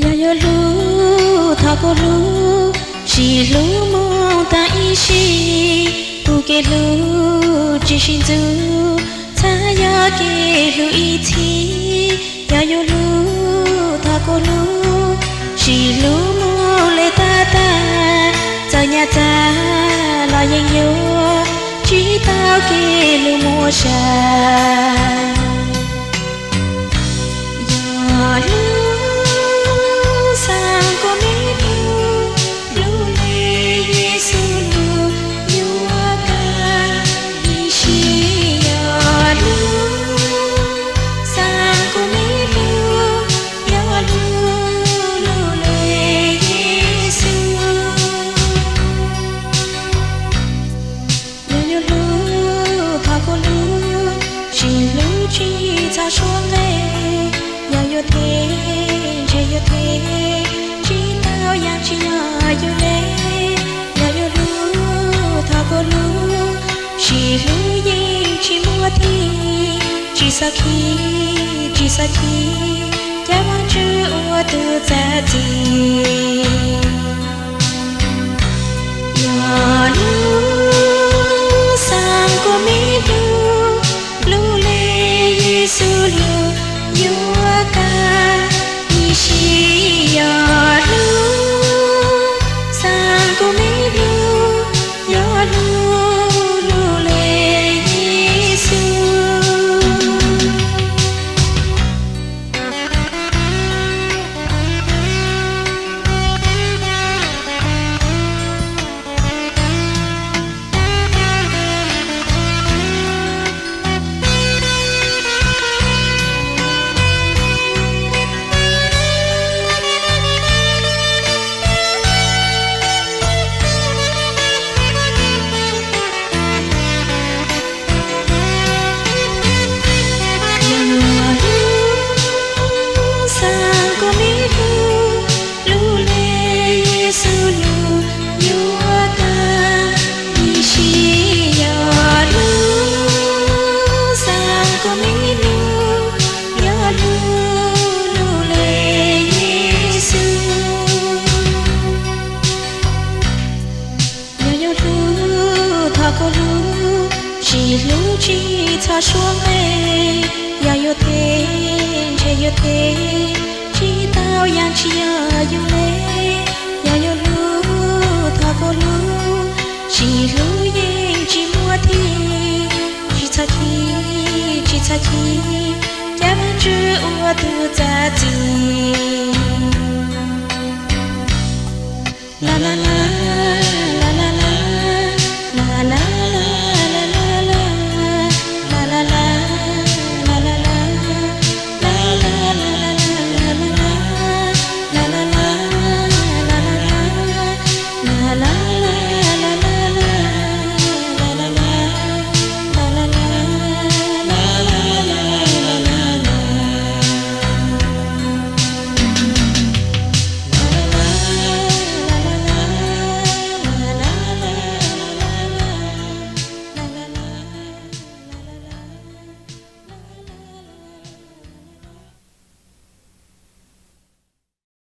Yog yuav hlub thov kuv hlub, sim hlub mus tag ib sim, kuv kev hlub tsis sib ntxub, txhaj yog kev hlub ib txhis. Yog yuav hlub thov kuv hlub, sim hlub mus li tag tag, txawm nyab txag los yeej yuav tsis tau kev hlub mus ua sai. Yog hlub xav kuv me hlub, hlub li Yexus hlub yuav kawg ib sim. Yog hlub xav kuv me hlub, yog hlub hlub li Yexus. Yog yuav hlub thov kuv hlub, sim hlub tsis txhob suab nqe. Yog yuav them ntshe yuav them, tsis tau yam tsis yog yus le. Yog yuav hlub thov kuv hlub, sim hlub yeej tsis muaj thib, tsis xav khib, tsis xav chim, cav Vaajtswv ua tug txav txim. Yog hlub xav kuv me hlub, hlub li Yexus hlub yuav kawg ib sim. Yog hlub xav kuv me hlub, yog hlub hlub li Yexus. Yog hlub xav kuv me hlub, hlub li Yexus hlub yuav kawg ib sim. Yog hlub xav kuv me hlub, yog hlub hlub li Yexus. Yog yuav hlub thov kuv hlub, sim hlub tsis txhob suab nqe. Yog yuav them ntshe yuav them, tsis tau yam tsis yog yus le. Yog yuav hlub thov kuv hlub, sim hlub yeej tsis muaj thib, tsis txhob chim, tsis txhob chim, cav Vaajtswv ua tug txav txim.